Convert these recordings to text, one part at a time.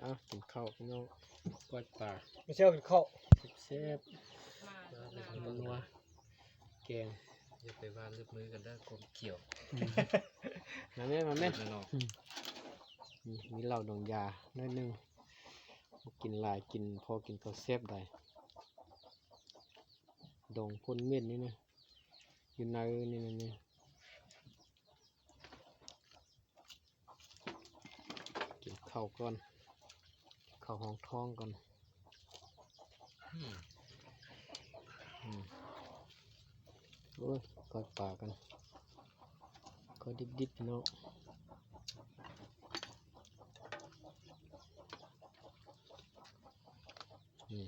ເອົາ ກິນເຂົ້າພີ່ນ້ອງ ກ້ອຍປາ ມາແຊວກິນເຂົ້າ ແຊບໆ ນົວໆ ແກງ ຢ່າໄປວ່າລຶບມືກັນເດີ ກົມຂຽວ ອືມ ມາແມ່ ມາແມ່ ອືມ ນີ້ມີເຫຼົ້າດອງຢາໜ້ອຍໜຶ່ງ ບໍ່ກິນຫຼາຍ ກິນພໍກິນກໍແຊບໄດ໋ ດອງພົ້ນເໝັນນີ້ນະ ຢູ່ໃນນີ້ ນີ້ ນີ້. ກິນເຂົ້າກ່ອນ ເຂົ້າຮອງທ້ອງກ່ອນ ອືມ ອືມ ໂອ້ຍ ກ້ອຍປາກັນ ກ້ອຍດິບໆ ພີ່ນ້ອງ ອືມ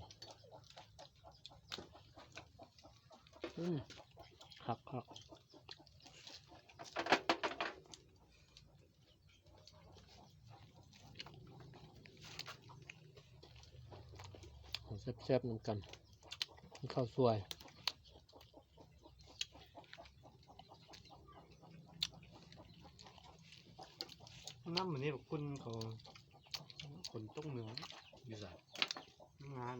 ອືມ ຄັກໆ ແຊບໆ ນຳກັນ ເຂົ້າສວຍ ນ້ຳມື້ນີ້ບັກຄຸ່ນເຂົາ ຝົນຕົກເໜືອ ຢູ່ໃສ ງານ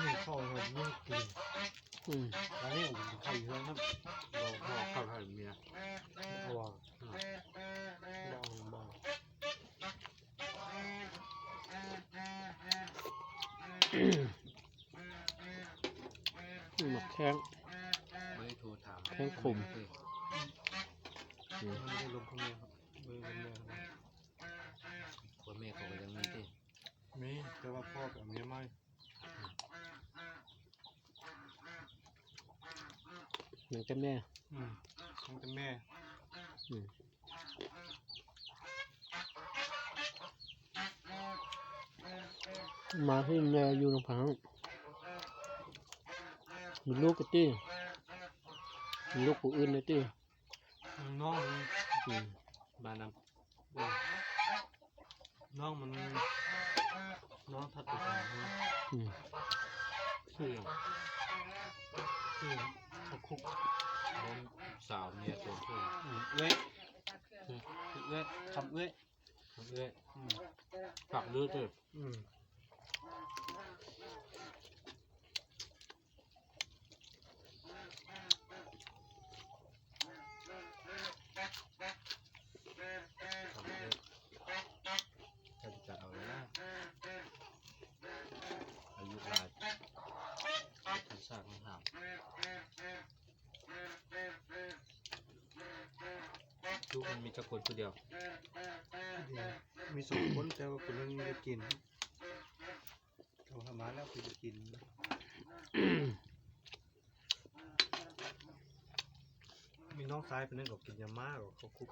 ນີ້ເຂົ້າໃຫ້ເມຍກິນ ອືມ ອັນນີ້ເອົາໄປເຮັດເຮືອນນຳ ບໍ່ ບໍ່ເຂົ້າໃຫ້ເມຍ ເພາະວ່າ ອືມ ບໍ່ເອົາມາ ໝາກແຂ້ງ ບໍ່ໄດ້ໂທຖາມ ແຂ້ງຂົມ ອືມ ບໍ່ໄດ້ລົມພໍ່ແມ່ ບໍ່ໄດ້ລົມແມ່ ພໍ່ແມ່ເຂົາກໍຍັງມີຕິ ມີ ແຕ່ວ່າພໍ່ໄປເອົາເມຍໃໝ່ ຍັງແຕ່ແມ່ ອືມ ຍັງແຕ່ແມ່ ອືມ ມາທີ່ແມ່ຢູ່ນຳກັນ ມີລູກກະຕິ ມີລູກຜູ້ອື່ນແດ່ຕິ ນ້ອງ ອືມ ມານຳ ນ້ອງມັນ ນ້ອງຖັດໄປທາງ ອືມ ຊື່ຫຍັງ ຊື່ຫຍັງ ເຂົາຄຸກ ນ້ອງສາວເມຍຕົວເພິ່ນ ອືມ ເອື້ອຍ ອືມ ເອື້ອຍ ຄຳເອື້ອຍ ເອື້ອຍ ອືມ ປາກເລືອດເດີ ອືມ. ເຈົ້າຊິຈັດເອົາແລ້ວ ອາຍຸຫຼາຍ ຄັນສາກມັນຖາມ ລູກມັນມີຈັກຄົນ? ຜູ້ດຽວ ຜູ້ດຽວ ມີສອງຄົນ ແຕ່ວ່າຜູ້ໜຶ່ງໄດ້ກິນ. ເຂົາຫາມາແລ້ວຄືຈະກິນ ມີນ້ອງຊາຍຄົນໜຶ່ງກໍກິນຍາມ້າ ເຂົາຄຸກ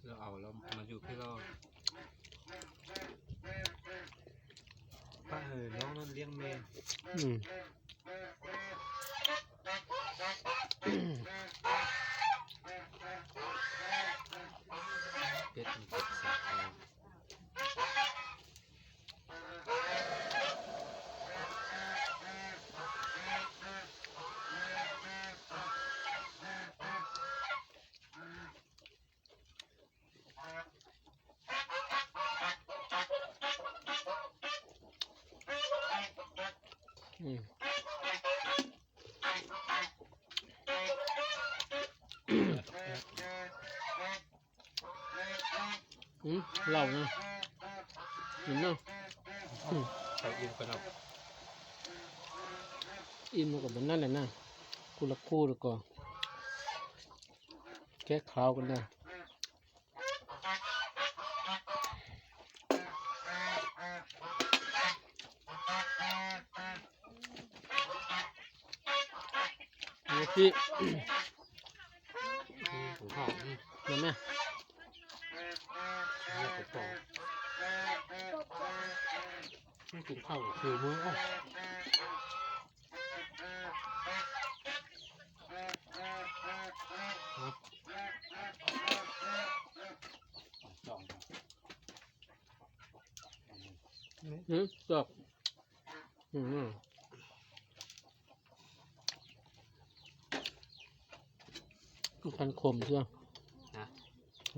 ແລ້ວເອົາ ແລ້ວມາຢູ່ພີ້ ແລ້ວປະໃຫ້ນ້ອງນັ້ນລ້ຽງແມ່ ອືມ. ເປັດມັນເປັນສັດ ອືມ ອືມ ເຫຼົ້ານະ ກິນເນາະ ອືມ ເຂົ້າອີ່ມກ່ອນເນາະ ອີ່ມແລ້ວກໍແບບນັ້ນແຫຼະນະ ຄູ່ລະຄູ່ ແລ້ວກໍແກ້ຄາວກັນໄດ້. ເອົາຊິ ອືມ ຂອງເຂົາ ອືມ ເຫັນໄໝ? ແລ້ວກໍຕໍ່ ມັນກິນເຂົ້າຄືມື້ ເອົ້າ. ອືມ ຈອກ ອືມ ມັນຄັນຂົມເທື່ອ ຮະ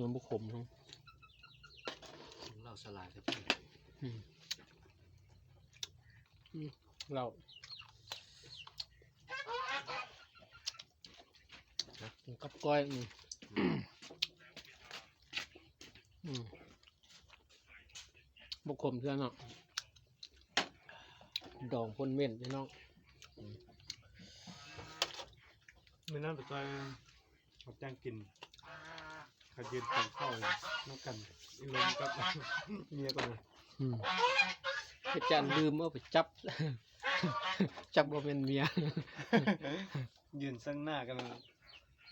ມັນບໍ່ຂົມ ເຫຼົ້າສະຫຼາຍແທ້ ອືມ ອືມ ເຫຼົ້າ ກັບກ້ອຍ ອືມ ອືມ ບໍ່ຂົມເທື່ອເນາະ ດອງພົ້ນເໝັ້ນພີ່ນ້ອງ ອືມ ມື້ນັ້ນໄປຊ່ອຍເຂົາຈ້າງກິນ ເຂົາຢືນກິນເຂົ້ານຳກັນ ອີ່ລົມກັບເມຍຕົວນັ້ນ ອືມ ອາຈານລືມເອົາໄປຈັບ ຈັບບໍ່ແມ່ນເມຍ ຢືນເຊິ່ງໜ້າກັນ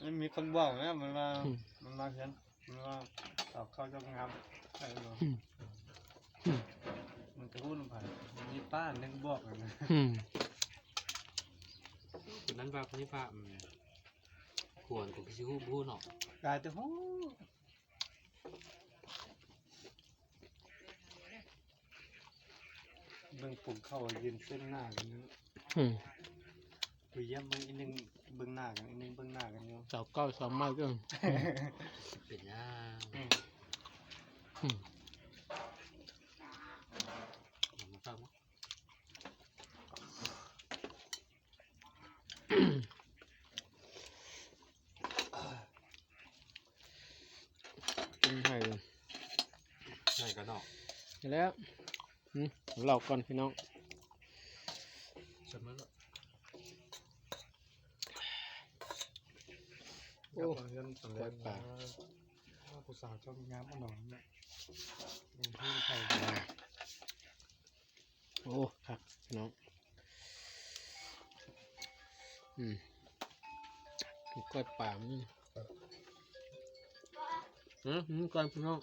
ມັນມີຄົນບອກນະ ມັນວ່າ ອືມ ມັນວ່າເຮືອນ ມັນວ່າເອົາເຂົ້າເຈົ້າງາມ ໄປເນາະ ອືມ ມັນກໍຮູ້ນຳໃຜ ມີປ້າໜຶ່ງບອກນະ ອືມ ຄົນນັ້ນວ່າ ຄົນນີ້ວ່າ ອືມ ຄວນກໍຄືຊິຮູ້ ບໍ່ຮູ້ເນາະ ກາຍແຕ່ຮູ້ ເບິ່ງປຸງເຂົ້າຢືນເຊິ່ງໜ້າກັນຢູ່ ອືມ ໄປຢ້ຽມເບິ່ງອີກໜຶ່ງ ເບິ່ງໜ້າກັນ ອີກໜຶ່ງເບິ່ງໜ້າກັນຢູ່ ສາວເກົ່າສາວໃໝ່ກໍ ເປັນຫຍັງ ອືມ ອືມ ມາເຂົ້າມາ ກິນໃຫ້ ໃຫ້ກັນເນາະ ນີ້ແຫຼະ ອືມ ເລົ່າກ່ອນພີ່ນ້ອງ ໂອ້ ເຮືອນສຳເລັດ ກ້ອຍປາ ເອີ ຜູ້ສາວເຈົ້າງາມບໍ່ໜອນເນາະ ເປັນທີ່ໃຜ ໂອ້ ຄັກພີ່ນ້ອງ ອືມ ກ້ອຍປາ ອືມ ອືມ ກ້ອຍພີ່ນ້ອງ